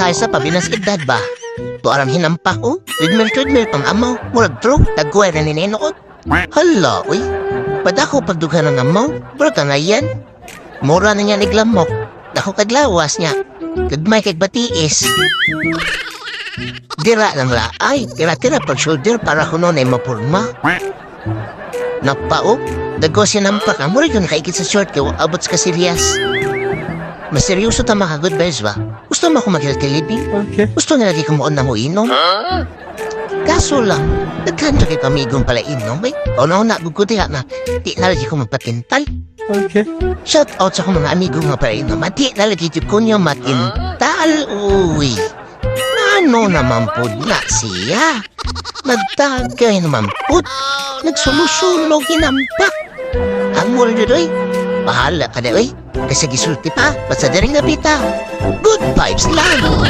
Usahay sa pabinas edad ba? Tuarang hinampak oh. Treadmill, treadmill pang amaw. Murag true, tagkuhay na nininood. Hala, uy. Padako pagdughan ng amaw. Murag ka nga yan. Mura na niya niglamok. Dako kaglawas niya. Gagmay kag batiis. Dira lang la. Ay, tira-tira pag shoulder para kuno na mapurma. Napao, dago siya nampak. Ang mura yun nakaikit sa short kay abot sa kasilyas. Mas seryoso ta mga good vibes ba? Gusto mo ako mag-healthy living? Okay. Gusto na lagi kumuon na mo inom? Kaso lang, nagkanto kay pamigong pala inom eh. O na na, guguti na, di na lagi ko magpatintal. Okay. Shout out sa akong mga amigo nga pala inom. At di na lagi ko niyo matintal, uy. Ano naman po na siya? Nagtagay naman po. Nagsumusulog hinampak. Ang mura yun, uy. Bahala ka na, uy. Kasi gisulti pa, basta daring napita. Good vibes lang.